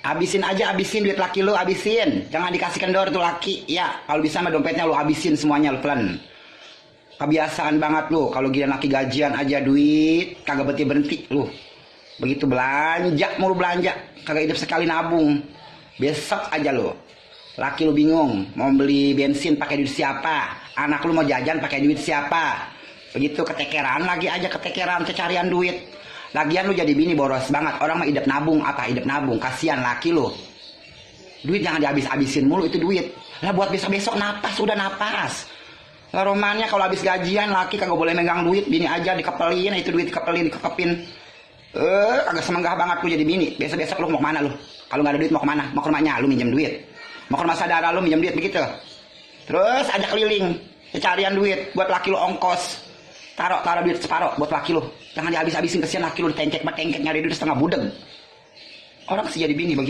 Habisin aja, habisin duit laki lu, habisin. Jangan dikasih kendor tuh laki. Ya, kalau bisa mah dompetnya lu habisin semuanya lu pelan. Kebiasaan banget lu, kalau giliran laki gajian aja duit, kagak berhenti lu. Begitu belanja, mulu belanja, kagak hidup sekali nabung. Besok aja lu. Laki lu bingung, mau beli bensin pakai duit siapa? Anak lu mau jajan pakai duit siapa? Begitu ketekeran lagi aja, ketekeran carian duit. Lagian lu jadi bini boros banget. Orang mah hidup nabung, apa hidup nabung? Kasihan laki lu. Duit jangan dihabis-habisin mulu itu duit. Lah buat besok-besok napas, udah napas. Lah romannya kalau habis gajian laki kagak boleh megang duit, bini aja dikepelin, itu duit dikepelin, dikekepin. Agak semenggah banget lu jadi bini. Besok-besok lu mau kemana lu? Kalau nggak ada duit mau kemana? Mau ke rumahnya lu minjem duit. Mau ke rumah saudara lu minjem duit begitu. Terus ajak keliling, carian duit buat laki lu ongkos. Taruh duit separuh buat laki lu. Jangan dihabis-habisin, kesian laki lu ditengkek nyari duit setengah budeg. Orang sih jadi bini begitu.